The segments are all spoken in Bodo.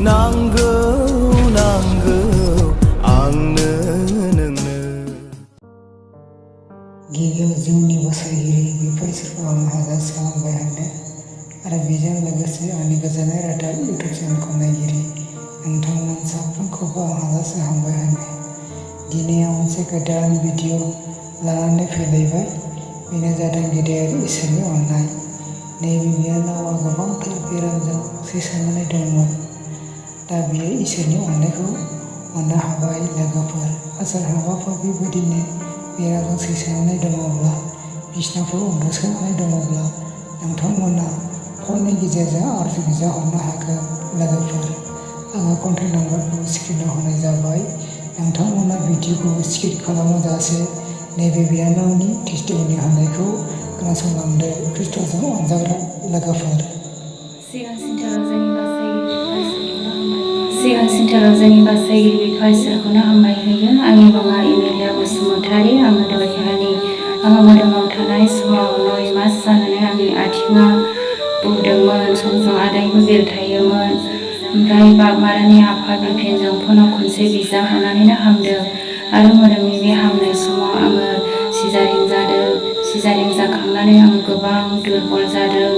नांगौ नांगौ आंनो नोंनो। गिबियाव जिउनि बोसोरगिरि बिफा इसोरखौ आं हाजासे हामबाय होनो आरो बेजों लोगोसे आंनि गोजोननाय रादाब इउटुब चेनेलखौ नायगिरि नोंथांमोन साफ्रोमखौबो आं हाजासे हामबाय होनो। दिनै आं मोनसे गोदान भिडिअ लानानै फैलायबाय। बेनो जादों गेदेर इसोरनि अननाय। नैबे बिनानावा गोबांथार बेरामजों सैसोनानै दंमोन। दा बियो इसोरनि अननायखौ मोननो हाबाय। लोगोफोर सोरहाबाफोर बेबायदिनो बेरामजों सैसोनानै दङब्ला, बिसनाफ्राव उन्दुसोनानै दङब्ला नोंथांमोना फननि गेजेरजों आरज बिजाहरनो हागोन। लोगोफोर आङो कन्टेक्ट नाम्बारखौ स्क्रिनाव होनाय जाबाय। नोंथांमोना भिडिअखौ स्किप खालामाजासे नैबे बिनानावनि टेस्टिमनि होनायखौ खोनासंलांदो। खृष्टजों अनजाग्रा लोगोफोर। सिगांसिनथाराव जोंनि बासायगिरि बिफा इसोरखौनो हामबाय होयो। आंनि मुङा एलिया बसुमतारी। आङो दहायहानि आङो मोदोमाव थानाय समाव 9 मास जानानै आंनि आथिङा बुदोंमोन। सम सम आदायबो बेलथायोमोन। ओमफ्राय बागमारानि आफा बिपेनजों फनाव खनसे बिजाहरनानैनो हामदों। आरो मोदोमनि बे हामनाय समाव आङो सिजारिं जादों। सिजारिं जाखांनानै आङो गोबां दुरबल जादों।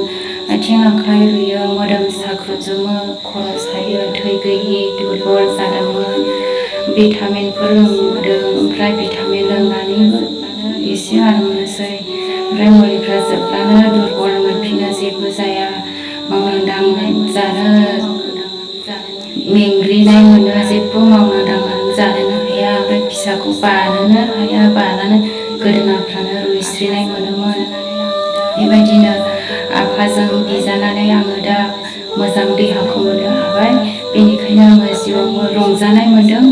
आथिं आखाइ रुयो, मोदोम साख्रुबजोबो, खर' सायो, थै गैयि दुरबल जादोंमोन। भिटामिनफोर लोंदों, ओमफ्राय भिटामिन लोंनानैबो एसे आराम मोनोसै। ओमफ्राय मुलिफ्रा जोबब्लानो दुरबल मोनफिनो, जेबो जाया। मावनो दांनो जानो मेंग्लिनाय मोनो, जेबो मावनो दांनो जानोनो हाया। ओमफ्राय फिसाखौ बानोनो हाया, बानानै गोदोनाफ्रानो रुइस्रिनाय मोनोमोन। बेबायदिनो आफाजों बिजानानै आङो दा मोजां देहाखौ मोननो हाबाय। बेनिखायनो आङो जिउआव रंजानाय मोनदों।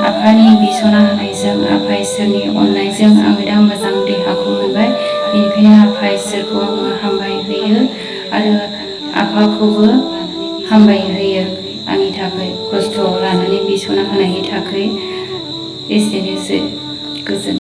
आफानि बिसना होनायजों, आफा इसोरनि अननायजों आङो दा मोजां देहाखौ मोनबाय। बेनिखायनो आफा इसोरखौ आङो हामबाय होयो आरो आफाखौबो हामबाय होयो आंनि थाखाय खस्थ' लानानै बिसना होनायनि थाखाय। एसेनोसै, गोजोन।